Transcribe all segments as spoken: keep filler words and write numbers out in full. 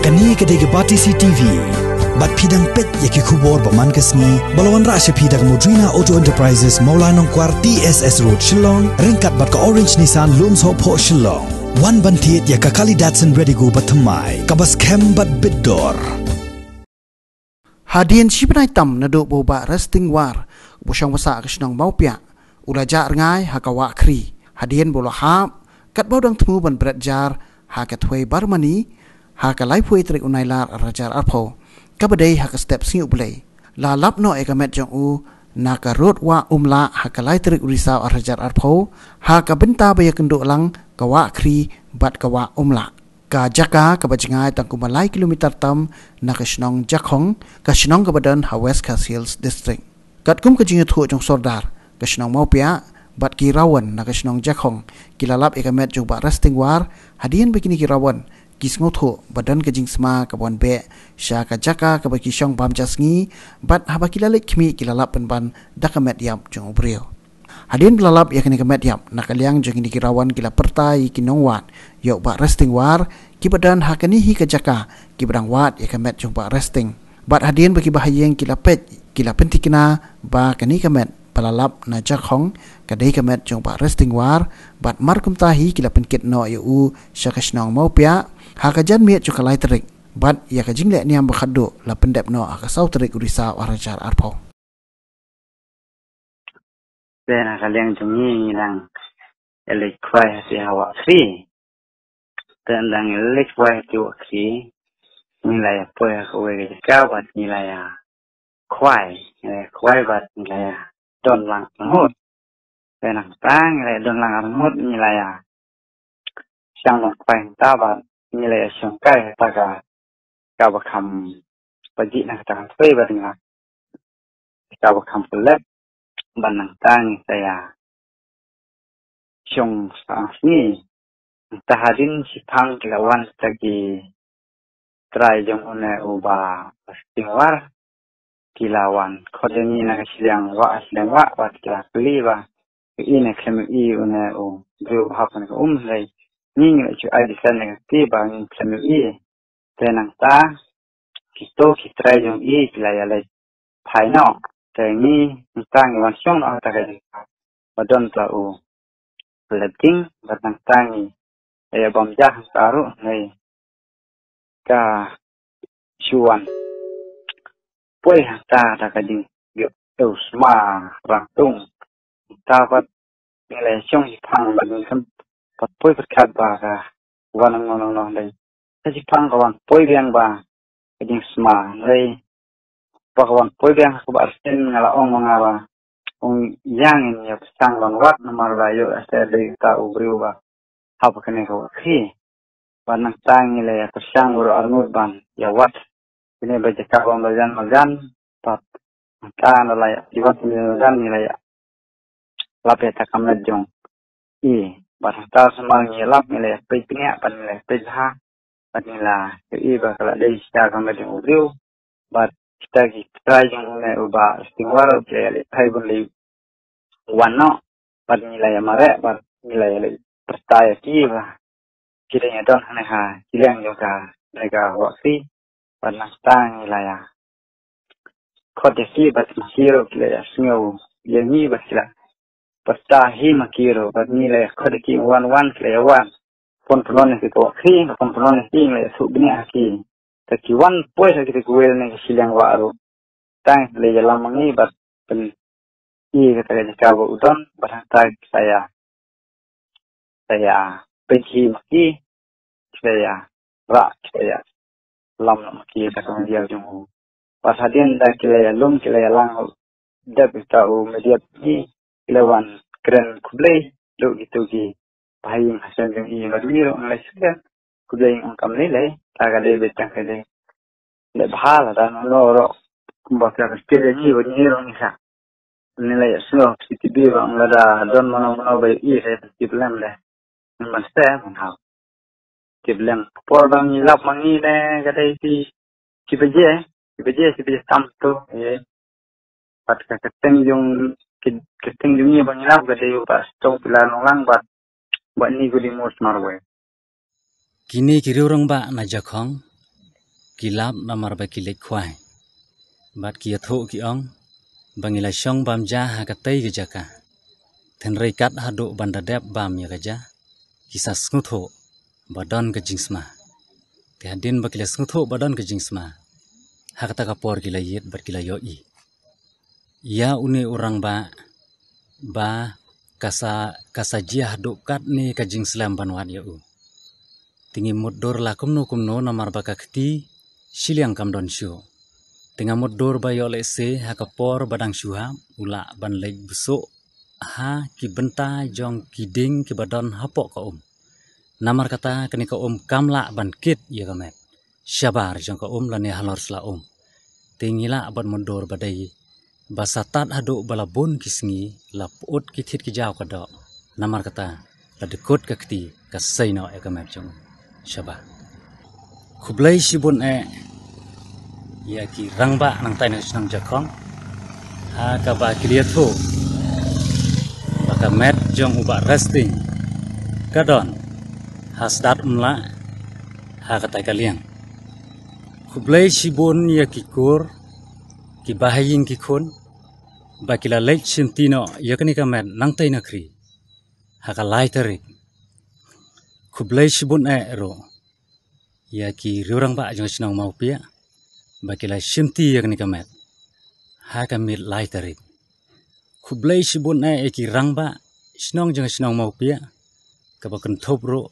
Kane ka dei ka Batesi T V. Bad phi dang peit ïa ki khubor ba man ka sngi ba la wanrah sha phi da ka Modrina Auto Enterprises, Mawlai Nongkwar, T S S Road, Shillong, ryngkat bad ka Orange Nissan, Lumshyiap, Shillong. Wan ban thied ïa ka Kali Datsun Redigo ba thymmai, kaba skhem bad bit dor. Hadien shi bnai tam naduh ba u Bah Resting War, uba shong basa ha ka shnong Mawpiah, u la jah rngai ha ka wah Khri. Hadien ba u la hap, katba u dang thmu ban bret jar ha ka thwei Barmani, ha ka laiphew tarik u Nailar arhajar arphew, kaba dei ha ka step Sngi U Blei, la lap noh ïa ka met jong u na ka rud wah Umlah ha ka lai tarik u Risaw arhajar arphew, ha ka bynta ba ïakynduh lang ka wah Khri bad ka wah Umlah. Ka jaka kaba jngai tang kumba lai kilometer tam na ka shnong Jakhong, ka shnong kaba don ha West Khasi Hills District. Katkum ka jingïathuh jong u Sordar ka shnong Mawpiah bad ki Rawon na ka shnong Jakhong, ki la lap ïa ka met jong u Bah Resting War, hadien ba kine ki Rawon ki sngewthuh ba don ka jingsma kaba wan beh sha ka jaka kaba ki shong bam ja sngi, bad haba ki la leit khmih ki la lap pynban da ka met ïap jong u briew. Hadien ba la lap ïa kane ka met ïap na ka liang jong kine ki Rawon, ki la pyrta ïa ki nongwad ïa u Bah Resting War, kiba don ha kane hi ka jaka, kiba dang wad ïa ka met jong u Bah Resting. Bad hadien ba ki bahaïing ki la peit, ki la pynthikna ba kane ka met ba la lap na Jakhong ka dei ka met jong u Bah Resting War, bad markumta hi ki la pynkit noh ïa u sha ka shnong Mawpiah ha ka janmiet jong ka lai tarik, bad ïa ka jingleh niam ba khatduh la pyndep noh ha ka saw tarik u Risaw arhajar arphew. Te na ka liang jong ngi, ngi dang ïaleit khwai ha te ha wah Khri. Te ynda ngi ïaleit khwai ha te wah Khri, ngi la ïa poi ha kawei ka jaka bad ngi la ïa khwai, ngi la ïa khwai bad ngi la ïa don lang arngut. Te nangta ngi la ïa don lang arngut, ngi la ïa shang long khwai hangta bad ngi la ïa shong kai ha kata ka, kaba kham pajih na kata ka thwei bad ngi la, kaba kham pynlep bad nangta ngi sa ïa shong sa sngi. Nangta hadien shiphang ki la wan kita ki trai jong une u Bah Resting War, ki la wan khot ïa ngi na ka shiliang wah, shiliang wah, bad ki la kylli ba ïohi ne khlem ïohi une u briew ba hap ha kane ka um. Hynrei ngi ngi la shu ai distan ïa kata ba ngim khlem ïohi. Te nangta kito ki trai jong i ki la ïaleit phai noh. Te ngi nangta ngi wan shong noh ha kata ka jaka ba don ta u pynlep ding, bad nangta ngi ïa bam ja hangta ruh, hynrei ka shu wan poi hangta da ka jingïoh sma rangtung. Hangta pat ngi la shong shiphang bad ngi khlem pat poi pyrkhat ba ka wan nangno nangno, hynrei ka shiphang ka wan poi biang ba ka jingsma, hynrei ba ka wan poi biang ha kaba arsien nga la ong ma nga ba ong ïa ngin ïa pyrshang ban wad namar ba ïoh lehse dei uta u briew ba hap ha kane ka wah Khri. Bad nangta ngi la ïa pyrshang baroh arngut ban ïa wad kine ba jaka bym marjan marjan. Bad nangta la la ïa pyrshang marjan, ngi la ïa lap ïa kata ka met jong i. Bad hangta sumar ngi lap, ngi la ïa peit bniah bad ngi la ïa peit bha bad ngi la ïohi ba ka la dei shisha ka met jong u briew. Bad kita ki trai jong une u Bah Resting War ki la ïa leit phai ban leit wan noh bad ngi la ïa mareh bad ngi la ïa leit pyrta ïa ki ba ki dang ïa don hangne ha shiliang jong kane ka wah Khri. Bad nangta ngi la ïa khot ïa ki bad ki ruh ki la ïa sngew ïa ngi bad ki la pyrta hi ma ki ruh, bad ngi la ïa khot ïa ki wan wan, ki la ïa wan. Pynpynlong ïa ki ka wah Khri, pynpynlong ïa ki, ngi la ïa suk bniah ha ki. Te ki wan poi ha kita kiwei lane ki shiliang wah ruh. Tang ki la ïalam ma ngi bad pyn-i kata ka jaka ba u don, bad hangta ki sa ïa, sa ïa peit hi ma ki, ki sa ïa rah, ki sa ïa lam noh ma ki da ka media jong u. Bad hadien da ki la ïalum, ki la ïalang dep ita u media, ki la wan kren khublei, duk kito ki bahaïing hasem jong i, bad ngi ruh ngi la shu kren khublei, ngi ong kam lei lei, ta ka dei beit tang ka dei leh bha lada nangno ruh kumba ka kyrkieh ïa ngi, bad ngi ruh ngi sa, ngi la ïa sngew positive ba lada don mano mano ba ïohi sa positive lem de. Ngi ban sdang ban hap positive lem. Por ba ngi lap ma ngi ne ka dei shi, shi baje, shi baje, shi baje tam tu, eh. Bad ka kyrteng jong, ki, kyrteng jong ngi ba ngi lap ka dei u Bah Stone Pilar Nonglang bad Bah Ni Guli Mur Marwei. Kine ki riew rangbah na Jakhong ki lap namar ba ki leit khwai. Bad ki ïathuh ki ong ba ngi la shong bam ja ha katei ka jaka. Hynrei kat haduh ban da dep bam ïa ka ja, ki sa sngewthuh ba don ka jingsma. Te hadien ba ki la sngewthuh ba don ka jingsma, ha kata ka por ki la ïit bad ki la ïohi ïa une u rangbah ba ka sa, ka sa jia haduh katne ka jingslem ban wad ïa u. Te ngi mutdur la kumno kumno namar ba ka kti shiliang kam don shuh. Te nga mutdur ba ïoh lehse ha ka por ba dang shu hap u lah ban leit bsuh ha ki bynta jong ki dieng kiba don hapoh ka um. Namar kata kane ka um kam lah ban kit ïa ka met shabar jong ka um lane halor sla um. Te ngi lah ban mutdur ba dei ba sa tad haduh ba la bun ki sngi, la pyut ki thied ki jaw ka doh. Namar kata la dkut ka kti, ka sei noh ïa ka met jong u. Shabar. Khublei shibun eh ïa ki rangbah nangtai na shnong Jakhong ha kaba ki la ïathuh ba ka met jong u Bah Resting ka don ha Sdat Umlah ha katai ka liang. Khublei shibun ïa ki kur, ki bahaïing ki khun ba ki la leit shimti noh ïa kane ka met nangtai na khri ha ka lai tarik. Khublei shibun eh ruh ïa ki riew rangbah jong ka shnong Mawpiah ba ki la shimti ïa kane ka met ha ka miet lai tarik. Khublei shibun eh ïa ki rangbah shnong jong ka shnong Mawpiah kaba kynthup ruh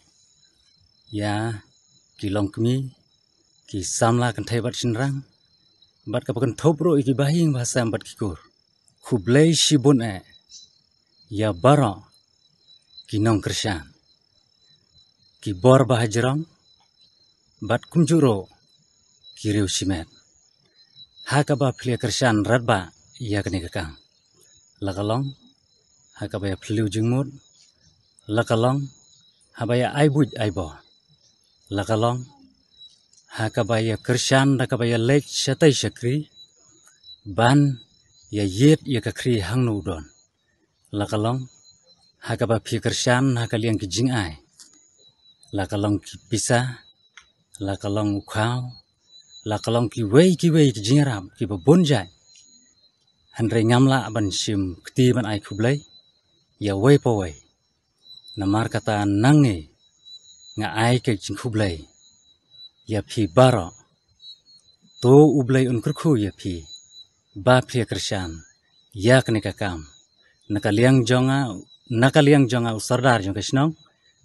ïa ki longkmie, ki samla kynthei bad shynrang, bad kaba kynthup ruh ïa ki bahaïing bahasem bad ki kur. Khublei shibun eh ïa baroh ki nongkyrshan, ki bor bahajrong bad kumjuh ruh ki riew shimet ha kaba phi la kyrshan radbah ïa kane ka kam. La ka long ha kaba ïa phylliew jingmut, la ka long haba ïa ai buit ai bor, la ka long ha kaba ïa kyrshan da kaba ïa leit shatei shakri ban ïa ïit ïa ka khri hangno u don. La ka long ha kaba phi kyrshan ha ka liang ki jingai, la ka long ki pisa, la ka long u khaw, la ka long kiwei kiwei ki jingïarap kiba bun jait. Hynrei ngam lah ban shim kti ban ai khublei ïa wei pa wei. Namar kata nangne nga ai ka jingkhublei ïa phi baroh. To U Blei un kyrkhu ïa phi ba phi ïa kyrshan ïa kane ka kam. Na ka liang jong nga, na ka liang jong nga u sordar jong ka shnong,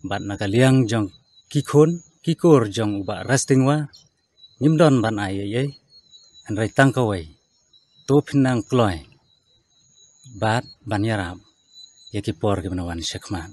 bad na ka liang jong ki khun ki kur jong u Bah Resting War, ngim don ban ai ei ei, hynrei tang kawei, to phin nang kloi bad ban ïarap ïa ki por kiban wan shakhmat.